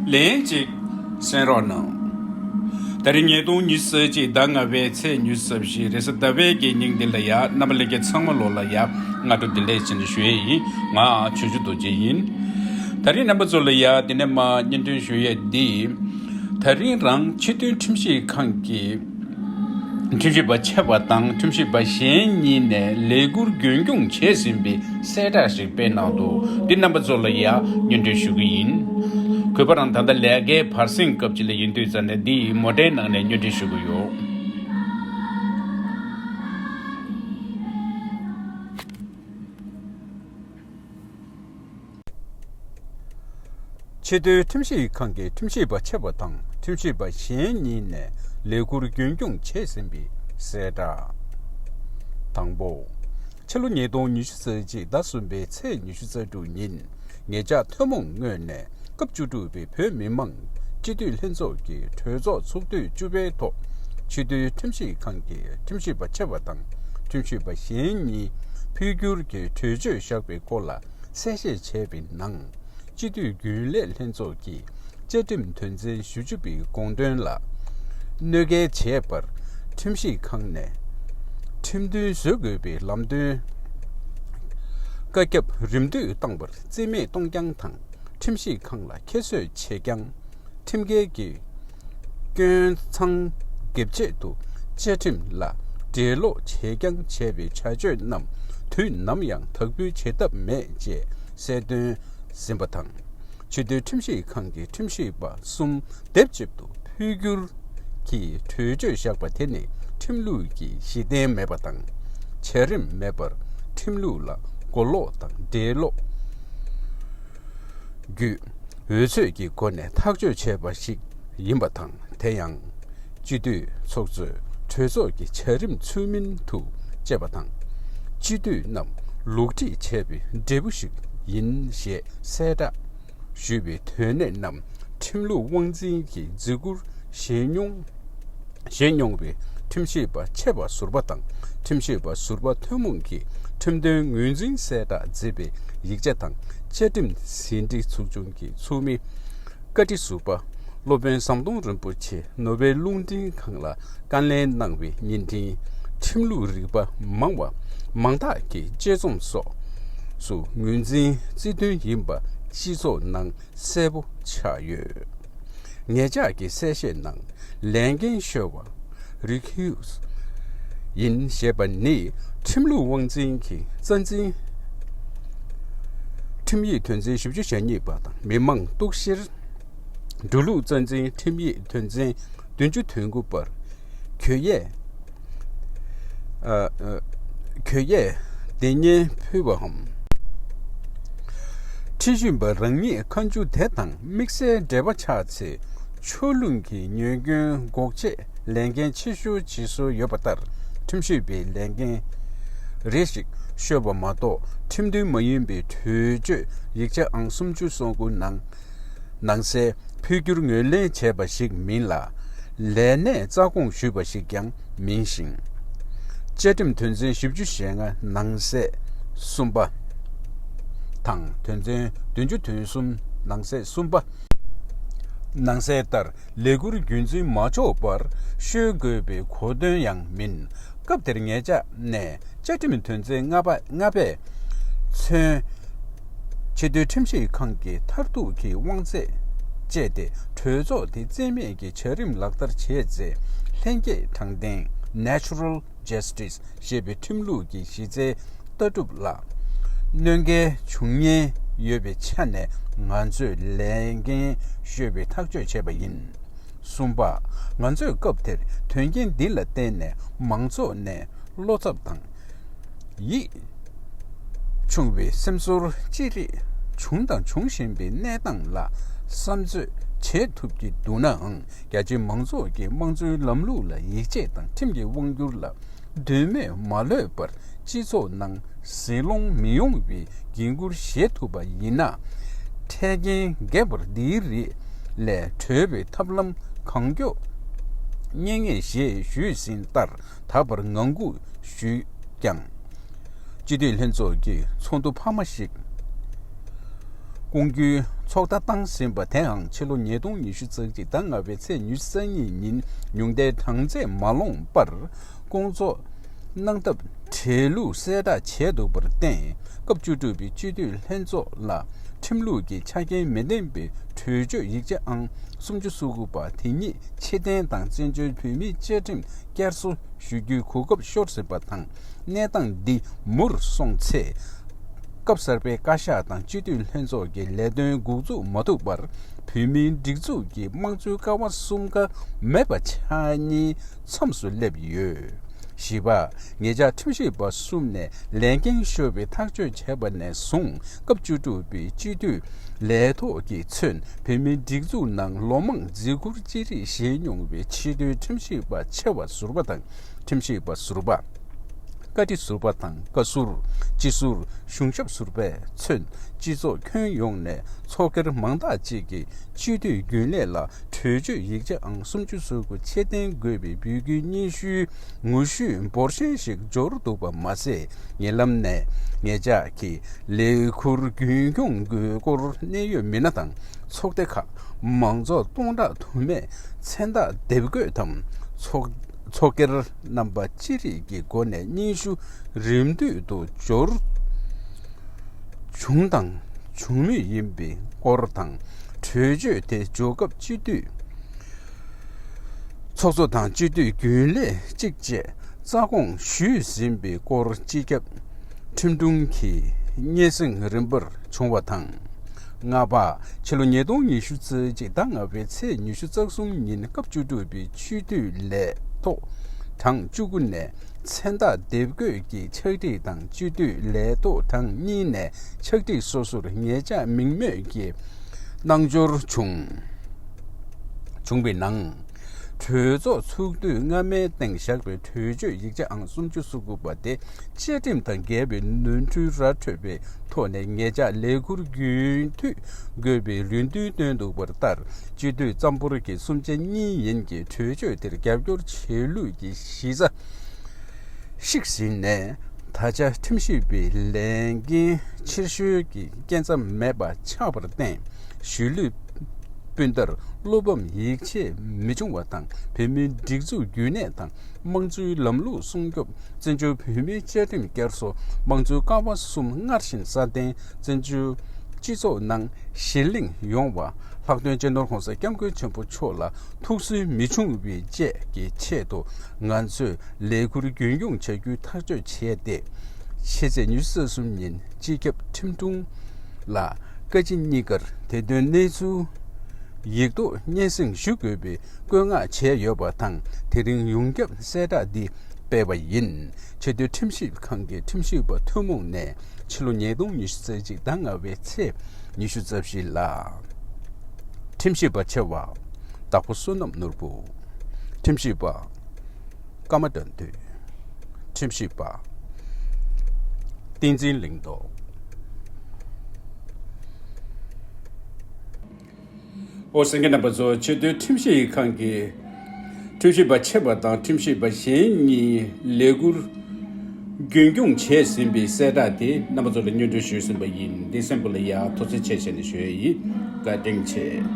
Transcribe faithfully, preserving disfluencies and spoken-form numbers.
ལན་གཅིག་གསན་རོགས་གནང་། ད་རིང་ཉིས་སྟོང་ཉི་ཤུ་རྩ་གཅིག་ཟླ་ལྔ་པའི་ཚེས་ཉི་ཤུ་རྩ་བཞི་རེས་གཟའ་ཟླ་བའི་གི་ཉིན་འདི་ལ་ཡ། རྣམ་པ་ལྷན་རྒྱས་ཚང་མ་ལོ་ལ་ཡ་སྔ་དྲོ་བདེ་ལེགས་ཅེས་ནས་ཞུ་ཡས་ཡིན། ང་ཆོས་རྒྱལ་རྡོ་རྗེ་ཡིན། ད་རིང་རྣམ་པ་ཚོ་ལ་ཡ་འདི་ནས་མ་སྙན་སྒྲོན་ཞུ་ཡས་འདི། ད་རིང་རང་སྤྱི་མཐུན་ཁྲིམས་ཞིབ་ཁང་གི་ཁྲིམས་ཞིབ་པ་ཆེ་བ་དང་ཁྲིམས་ཞིབ་པ་གཞན་གཉིས་ནས་ལས་འཁུར་རྒྱུན་སྐྱོང་བྱས་ཟིན་པའི་གསལ་བསྒྲགས་ཤིག་སྤེལ་གནང་འདུག་འདི་རྣམ་པ་ཚོ་ལ་ཡ་སྙན་སྒྲོན་ཞུ་གི་ཡིན། གུས་པ་རང་ད་ལྟ་ལས་ཀའི་བར་གསེང་སྐབས་ཅིག་ལ་ཡིན་དུས་ཙང་ནས་འདི་ཡི་མོ་ཊའི་ནང་ནས་སྙན་སྒྲོན་ཞུ་གི་ཡོད། ཆེས་མཐོའི་ཁྲིམས་ཞིབ་ཁང་གི་ཁྲིམས་ཞིབ་པ་ཆེ་བ་དང་ཁྲིམས་ཞིབ་པ་གཞན་གཉིས་ནས་ལས་འཁུར་རྒྱུན་སྐྱོང་བྱས་ཟིན་པའི་གསལ་བསྒྲགས། དང་པོ། ཕྱི་ལོ་ཉིས་སྟོང་ཉི་ཤུ་རྩ་གཅིག་ཟླ་གསུམ་པའི་ཚེས་ཉི་ཤུ་རྩ་དྲུག་ཉིན། ངེད་ཅག་ཐུན་མོང་ངོས་ནས་སྐབས་བཅུ་དྲུག་པའི་བོད་མི་མང་སྤྱི་འཐུས་ལྷན་ཚོགས་ཀྱི་གྲོས་ཚོགས་ཚོགས་དུས་བཅུ་པའི་ཐོག་ཆེས་མཐོའི་ཁྲིམས་ཞིབ་ཁང་གི་ཁྲིམས་ཞིབ་པ་ཆེ་བ་དང་ཁྲིམས་ཞིབ་པ་གཞན་གཉིས་འཕོ་འགྱུར་གྱི་གྲོས་ཆོད་བཞག་པའི་སྐོར་ལ་གསལ་བཤད་བྱས་པའི་ནང་། སྤྱི་འཐུས་རྒྱུན་ལས་ལྷན་ཚོགས་ཀྱིས་བཅའ་ཁྲིམས་དོན་ཚན་ཞེ་བཅུ་པའི་དགོངས་དོན་ལ་གནོད་འགེལ་བྱས་པར་ཁྲིམས་ཞིབ་ཁང་ནས་ཁྲིམས་མཐུན་བཟོ་དགོས་པའི་ལམ་སྟོན་བཀའ་ཁྱབ་རིམ་བསྟུད་བཏང་བར་རྩིས་མེད་གཏོང་རྐྱང་དང་ཁྲིམས་ཞིབ་ཁང་ལ་ཁྱད་གསོད་བྱེད་རྐྱང་། ཁྲིམས་འགལ་གྱི་སྐྱོན་མཚང་འགེབས་ཆེད་དུ་བཅའ་ཁྲིམས་ལ་འགྲེལ་ལོག་བྱེད་རྐྱང་བྱས་པའི་བྱ་སྤྱོད་རྣམས་དུས་ནམ་ཡང་དག་འབུལ་བྱེད་ཐབས་མེད་ཅེས་གསལ་སྟོན་ཟིན་པ་དང་། ཆེས་མཐོའི་ཁྲིམས་ཞིབ་ཁང་གི་ཁྲིམས་ཞིབ་པ་གསུམ་སྡེབ་གཅིག་ཏུ་འཕོ་འགྱུར་གྱི་གྲོས་ཆོད་བཞག་པ་དེ་ནི་ཁྲིམས་ལུགས་ཀྱི་གཞི་རྟེན་མེད་པ་དང་། བྱ་རིམ་མེད་པར་ཁྲིམས་ལུགས་ལ་གོ་ལོག་དང་འགྲེལ་ལོག་བརྒྱུད། འོལ་ཚོད་ཀྱི་སྒོ་ནས་ཐག་གཅོད་བྱས་པ་ཞིག་ཡིན་པ་དང་། དེ་ཡང་སྤྱི་འཐུས་ཚོགས་གཙོས་གྲོས་ཚོགས་ཀྱི་བྱ་རིམ་ཚུལ་མིན་དུ་སྤྱད་པ་དང་། སྤྱི་འཐུས་རྣམས་ལོག་འཁྲིད་བྱས་པའི་འབྲས་བུ་ཞིག་ཡིན་ཞེས་གསལ་བསྒྲགས་ཞུས་པའི་དོན་གནད་རྣམས་ཁྲིམས་ལུགས་དབང་འཛིན་གྱིས་བརྩི་བཀུར་བཞེས་མྱོང་བཞེས་མྱོང་བའི་ཁྲིམས་ཞིབ་པ་ཆེ་བ་ཟུར་པ་དང་ཁྲིམས་ཞིབ་པ་ཟུར་པ་ཐུན་མོང་གི་ཁྲིམས་དོན་ངོས་འཛིན་གསལ་བསྒྲགས་མཛད་པའི་ཡིག་ཆ་དང་བཅའ་ཁྲིམས་ཟིན་བྲིས་ཚོགས་ཆུང་གི་ཚོགས་མི་བཀའ་ཁྲི་ཟུར་པ་སློབ་དཔོན་ཟམ་གདོང་རིན་པོ་ཆེ་ནོ་བེལ་རླུང་འཕྲིན་ཁང་ལ་བཀའ་ལན་གནང་བའི་བརྙན་འཕྲིན། ཁྲིམས་ལུགས་རིག་པ་མང་བ་མང་དག་གི་དཔྱད་རྩོམ་སོགས་སུ་ངོས་འཛིན་རྩིས་མཐུན་ཡིན་པ་སྤྱི་ཚོགས་ནང་གསལ་པོ་ཆགས་ཡོད། ངེད་ཅག་གི་གསལ་བཤད་ནང་ལས་འགན་ཤོར་བ་recuse ཡིན་ཞེས་པ་ནི་ཁྲིམས་ལུགས་དབང་འཛིན་གྱི་རྩ་འཛིན་ཁྲིམས་ཡིག་དོན་ཚན་བཞི་བཅུ་ཞེ་གཉིས་པ་དང་མི་མང་གཏུག་བཤེར་འགྲོ་ལུགས་རྩ་འཛིན་ཁྲིམས་ཡིག་དོན་ཚན་བདུན་ཅུ་དོན་དགུ་པར་གྱོད་ཡས། ཨ། ཨ། གྱོད་ཡས་དེ་ཉེས་ཕུལ་བའམ། ཁྲིམས་ཞིབ་པ་རང་ཉིད་ཁ་མཆུ་དེ་དང་དམིགས་བསལ་འབྲེལ་བ་ཆགས་ཚེ་ཕྱོགས་ལྷུང་གི་ཉེས་སྐྱོན་འགོག་ཆེད་ལས་འགན་ཆེ་ཤོས་བྱེད་སྲོལ་ཡོད་པ་ལྟར་ཁྲིམས་ཞིབ་པའི་ལས་འགན་རེ་ཞིག་ཤོར་བ་མ་གཏོགས་ཁྲིམས་མཐུན་མ་ཡིན་པའི་གྲོས་ཆོད་ཡིག་ཆ་ཨང་སུམ་ཅུ་སོ་དགུ་ནང་ནང་གསལ་འཕོ་འགྱུར་ངོས་ལེན་བྱས་པ་ཞིག་མིན་ལ། ལས་གནས་རྩ་དགོངས་ཞུས་པ་ཞིག་ཀྱང་མིན་ཞིང་། བཅའ་ཁྲིམས་དོན་ཚན་བཞི་བཅུ་ཞེ་ལྔ་ནང་གསལ་གསུམ་པ་དང་དོན་ཚན་བདུན་ཅུ་དོན་གསུམ་ནང་གསལ་གསུམ་པ་ནང་གསལ་ལྟར་ལས་འཁུར་རྒྱུན་འཛིན་མ་ཆོག་པར་ཤོར་དགོས་པའི་གོ་དོན་ཡང་མིན། སྐབས་དེར་ངེད་ཅག་ནས་བཅའ་ཁྲིམས་དོན་ཚན་ལྔ་པ་ལྔ་པས་མཚོན། ཆེས་མཐོའི་ཁྲིམས་ཞིབ་ཁང་གི་མཐར་ཐུག་གི་དབང་ཚད་སྤྱད་དེ་གྲོས་ཚོགས་དེ་རྩིས་མེད་ཀྱི་བྱ་རིམ་ལག་བསྟར་བྱས་ཚེ་ལྷན་སྐྱེས་དྲང་བདེན་Natural Justice ཞེས་པའི་ཁྲིམས་ལུགས་ཀྱི་གཞི་རྩའི་ལྟ་གྲུབ་ལ་གནོད་འགལ་འབྱུང་ཉེན་ཡོད་པའི་ཆ་ནས་ང་ཚོས་ལས་འགན་ཤོར་བའི་ཐག་གཅོད་བྱས་པ་ཡིན། གསུམ་པ། ང་ཚོས་སྐབས་དེར་དོན་རྐྱེན་འདི་ལ་བརྟེན་ནས་མང་ཚོགས་ནས་བློ་འཚབ་དང་ཡིད་ཆུང་བའི་སེམས་ཚོར་ཅི་རིགས་བྱུང་དང་འབྱུང་བཞིན་པའི་གནས་སྟངས་ལ་བསམ་ཚོད་བྱེད་ཐུབ་ཀྱི་འདུག་ནའང་། རྒྱ་ཆེའི་མང་ཚོགས་ཀྱིས་དམངས་གཙོའི་ལམ་ལུགས་ལ་ཡིད་ཆེས་དང་ཁྲིམས་ཀྱི་དབང་སྒྱུར་ལ་དོན་སྨོས་མ་ལྷོད་པར་སྤྱི་ཚོགས་ནང་ཟིང་སློང་མི་ཡོང་བའི་འགན་འཁུར་བཞེས་ཐུབ་པ་ཡིན་ན། འཕྲལ་རྐྱེན་འགས་པར་འདིའི་རིགས་ལས་གྲོལ་བའི་ཐབས་ལམ་གང་མགྱོགས་རྙེད་ངེས་ཞེས་ཞུས་ཟིན་ལྟར་ད་བར་ངང་སྒུག་ཞུས་ཀྱང་། སྤྱི་འཐུས་ལྷན་ཚོགས་ཀྱི་ཚོགས་འདུ་འཕར་མ་ཞིག་ སྐོང་རྒྱུའི་ཚོགས་བརྡ་བཏང་ཟིན་པ་དེའང་ཕྱི་ལོ་ཉིས་སྟོང་ཉི་ཤུ་རྩ་གཅིག་ཟླ་ལྔ་པའི་ཚེས་ཉི་ཤུ་རྩ་གཉིས་ཉིན་ཉུང་མཐའི་གྲངས་ཚད་མ་ལོངས་པར་སྐོང་ཚོགས་གནང་ཐབས་བྲེལ་ལུགས་གསལ་བསྒྲགས་བྱས་འདུག་པར་བརྟེན། སྐབས་བཅུ་དྲུག་པའི་སྤྱི་འཐུས་ལྷན་ཚོགས་ལ་ཁྲིམས་ལུགས་ཀྱི་ཆ་རྐྱེན་མི་ལྡན་པའི་གྲོས་ཆོད་ཡིག་ཆ་ཨང་སུམ་ཅུ་སོ་དགུ་པ་དེ་ཉིད་ཕྱིར་འཐེན་དང་བཙན་བྱོལ་བོད་མིའི་བཅའ་ཁྲིམས་བསྐྱར་གསོ་ཞུ་རྒྱུའི་གོ་སྐབས་ཤོར་ཟིན་པ་དང་། གནས་སྟངས་འདི་མུར་སོང་ཚེ། སྐབས་གསར་པའི་བཀའ་ཤག་དང་སྤྱི་འཐུས་ལྷན་ཚོགས་ཀྱི་ལས་དོན་འགོ་འཛུགས་མ་ཐུབ་པར། བོད་མིའི་སྒྲིག་འཛུགས་ཀྱི་དམངས་གཙོའི་ཀ་བ་གསུམ་ཀ་མེད་པ་ཆགས་ཉེན་མཚམས་སུ་སླེབས་ཡོད། བཞི་པ། ངེད་ཅག་ཁྲིམས་ཞིབ་པ་གསུམ་ནས་ལས་འགན་ཤོར་བའི་ཐག་གཅོད་བྱས་པ་ནས་བཟུང་སྐབས་བཅུ་དྲུག་པའི་སྤྱི་འཐུས་ལས་ཐོག་གིས་མཚོན་བོད་མིའི་སྒྲིག་འཛུགས་ནང་ལོ་མང་འཛིན་ཁུར་ཅི་རིགས་བཞེས་མྱོང་བའི་ཕྱི་དོན་ཁྲིམས་ཞིབ་པ་ཆེ་བ་ཟུར་པ་དང་ཁྲིམས་ཞིབ་པ་ཟུར་པ། བཀའ་ཁྲི་ཟུར་པ་དང་བཀའ་ཟུར། སྤྱི་ཟུར། གཞུང་ཞབས་ཟུར་པས་མཚོན་སྤྱི་ཚོགས་ཁྱོན་ཡོངས་ནས་ཚོགས་སྒེར་མང་དག་ཅིག་གིས་སྤྱི་འཐུས་རྒྱུན་ལས་ལ་གྲོས་ཆོད་ཡིག་ཆ་ཨང་སུམ་ཅུ་སོ་དགུ་ཕྱིར་འཐེན་དགོས་པའི་འབོད་སྐུལ་སྙན་ཞུའི་ངོ་བཤུས་འབོར་ཆེན་ཞིག་འབྱོར་འདུག་པ་མ་ཟད། ཉེ་ལམ་ནས་ངེད་ཅག་གི་ལས་ཁུར་རྒྱུན་སྐྱོང་དགོས་སྐོར་གནད་ཡོད་མི་སྣ་དང་ཚོགས་སྡེ་ཁག་མང་ཚོགས་སྟོང་ཕྲག་དུ་མས་མཚན་རྟགས་དེབ་འགོད་དམ་ཚོགས་ཚོགས་སྒེར་རྣམ་པ་ཅི་རིགས་ཀྱི་སྒོ་ནས་སྙན་ཞུ་རིམ་བསྟུད་དུ་འབྱོར་བྱུང་དང་འབྱུང་མུས་ཡིན་པའི་སྐོར་དང་། གྲོས་ཆོད་དེ་འཇོག་སྐབས་སྤྱི་འཐུས་ཚོགས་གཙོ་དང་སྤྱི་འཐུས་རྒྱུན་ལས་གཅིག་བཅས་རྩ་དགོངས་ཞུས་ཟིན་པའི་སྐོར་སྤྱི་ཁྱབ་ཁྲིམས་དྲུང་གིས་སྙན་སེང་རིམ་པར་བྱུང་བ་དང་། ལྔ་པ། ཕྱི་ལོ་ཉིས་སྟོང་ཉི་ཤུ་རྩ་གཅིག་ཟླ་ལྔ་པའི་ཚེས་ཉི་ཤུ་རྩ་གསུམ་ཉིན་སྐབས་བཅུ་དྲུག་པའི་སྤྱི་འཐུས་ལས་ཐོག་གྲངས་བཅུ་དགུ་ནས་མཚན་རྟགས་དེབ་འགོད་ཀྱི་ཕྱག་བྲིས་དང་སྤྱི་འཐུས་ལས་ཐོག་གྲངས་གཉིས་ནས་ཕྱག་བྲིས་སོ་སོར་ངེད་ཅག་མིང་མེད་ཀྱིས་གནང་འབྱོར་བྱུང་བྱུང་བའི་ནང་། གྲོས་ཚོགས་ཚོགས་དུས་སྔ་མའི་སྟེང་བཞག་པའི་གྲོས་ཆོད་ཡིག་ཆ་ཨང་སུམ་ཅུ་སོ་དགུ་པ་དེ་བཅའ་ཁྲིམས་དང་འགལ་བའི་ནོར་འཁྲུལ་ར་འཕྲོད་པའི་ཐོག་ནས་ངེད་ཅག་ལས་ཁུར་རྒྱུན་མཐུད་དགོས་པའི་རེ་འདུན་བཏོན་འདུག་པ་ལྟར་སྤྱི་འཐུས་ཙམ་པོར་གྱི་གསུམ་ཆ་གཉིས་ཡན་གྱིས་གྲོས་ཆོད་དེར་རྒྱབ་སྐྱོར་བྱེད་ལུགས་ཀྱི་གཞི་རྩ་བཤིག་ཟིན་ནས། ད་ཆ་ཁྲིམས་ཞིབ་པའི་ལས་འགན་ཕྱིར་བཤོལ་གྱི་རྐྱེན་རྩ་མེད་པ་ཆགས་པར་བརྟེན། གཞིས་ལུས་སྤུན་ཟླར་བློ་ཕམ་ཡིད་ཆེས་མི་བྱུང་བ་དང་། བོད་མིའི་སྒྲིག་འཛུགས་རྒྱུན་གནས་དང་། དམངས་གཙོའི་ལམ་ལུགས་སྲུང་སྐྱོབ། བཙན་བྱོལ་བོད་མིའི་བཅའ་ཁྲིམས་བསྐྱར་གསོ། དམངས་གཙོའི་ཀ་བ་གསུམ་སྔར་བཞིན་སྲ་བརྟན། བཙན་བྱོལ་སྤྱི་ཚོགས་ནང་ཞི་ལྷིང་ཡོང་བ། ལྷག་དོན་སྤྱི་ནོར་༸གོང་ས་༸སྐྱབས་མགོན་ཆེན་པོ་མཆོག་ལ་ཐུགས་སུན་མི་ཕྱུང་བའི་བཅས་ཀྱི་ཆེད་དུ་ང་ཚོས་ལས་ཁུར་རྒྱུན་སྐྱོང་བྱ་རྒྱུའི་ཐག་གཅོད་བྱས་ཏེ། ཕྱི་ཚེས་ཉི་ཤུ་རྩ་གསུམ་ཉིན་སྤྱི་ཁྱབ་ཁྲིམས་དྲུང་ལ་བཀའ་སྤྱི་གཉིས་ཀར་དེ་དོན་གནས་ཚུལ་ཡིག་ཐོག་སྙན་སེང་ཞུ་དགོས་པའི་བཀོད་མངགས་བྱས་ཡོད་པ་དང་། དེ་རིང་ཡོངས་ཁྱབ་གསལ་བསྒྲགས་འདི་སྤེལ་བ་ཡིན། ཆེས་མཐོའི་ཁྲིམས་ཞིབ་ཁང་གི་ཁྲིམས་ཞིབ་པ་ཐུན་མོང་ནས་ཕྱི་ལོ་ཉིས་སྟོང་ཉི་ཤུ་རྩ་གཅིག་ཟླ་ལྔ་པའི་ཚེས་ཉི་ཤུ་རྩ་བཞི་ལ། ཁྲིམས་ཞིབ་པ་ཆེ་བ་དྭགས་པོ་བསོད་ནམས་ནོར་བུ། ཁྲིམས་ཞིབ་པ་ཀརྨ་དགྲ་འདུལ། ཁྲིམས་ཞིབ་པ་བསྟན་འཛིན་ལིང་ཏོག། ཨོ་གསན་མཁན་རྣམ་པ་ཚོ། ཆེས་མཐོའི་ཁྲིམས་ཞིབ་ཁང་གི་ཁྲིམས་ཞིབ་པ་ཆེ་བ་དང་ཁྲིམས་ཞིབ་པ་གཞན་གཉིས་ལས་ཁུར་རྒྱུན་སྐྱོང་བྱས་ཟིན་པའི་གསལ་བསྒྲགས་དེ་རྣམ་པ་ཚོ་ལ་སྙན་སྒྲོན་ཞུས་ཟིན་པ་ཡིན། འདི་གསན་པ་ལ་ཡང་ཐུགས་རྗེ་ཆེ་ཞུས་ནས་ཞུ་ཡས་ཡིན། བཀའ་དྲིན་ཆེ།